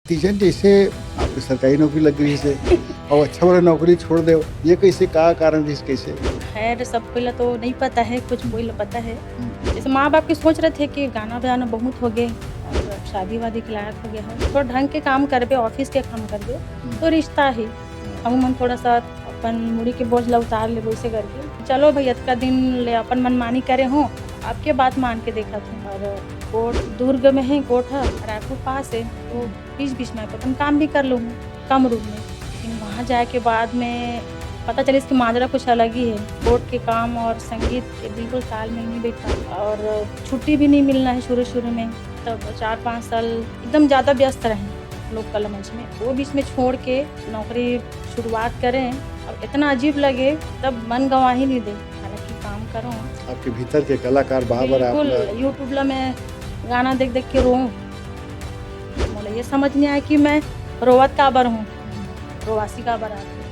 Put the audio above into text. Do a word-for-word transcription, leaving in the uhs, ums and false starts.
तीजन, जैसे आपके सरकारी नौकरी लग गई से और अच्छा वाला नौकरी छोड़ दे, ये कैसे, का कारण रहिस, कैसे? खैर, सब कोई ला तो नहीं पता है, कुछ कोई ला पता है। जैसे माँ बाप की सोच रहे थे कि गाना बजाना बहुत हो गए और अब शादी वादी के लायक हो गया है, थोड़ा ढंग के काम करबे, ऑफिस के काम करबे, तो रिश्ता ही। हम मन थोड़ा सा अपन मुड़ी के बोझ ला उतार ले, वैसे करके। चलो भाई, अतका दिन ले अपन मनमानी करे हो, आपके बात मान के देखा था। और कोर्ट दुर्ग में है, कोर्ट है रायपुर पास है, तो बीच बीच में अपन काम भी कर लूँ कम रूम में। लेकिन वहाँ जाए के बाद में पता चलिस कि माजरा कुछ अलग ही है। कोर्ट के काम और संगीत के बिल्कुल तालमेल नहीं बैठा। और छुट्टी भी नहीं मिलना है शुरू शुरू में, तब चार पाँच साल एकदम ज़्यादा व्यस्त रहे लोक कला मंच में। वो बीच में छोड़ के नौकरी शुरुआत करें, अब इतना अजीब लगे, तब मन गवा ही नहीं दे, हालांकि काम करो। आपके भीतर के कलाकार बार बार आप बिल्कुल, यूट्यूब ला मैं गाना देख देख के रोऊं। मोला ये समझ नहीं आया कि मैं रोवत काबर हूँ, रोवासी काबर आती।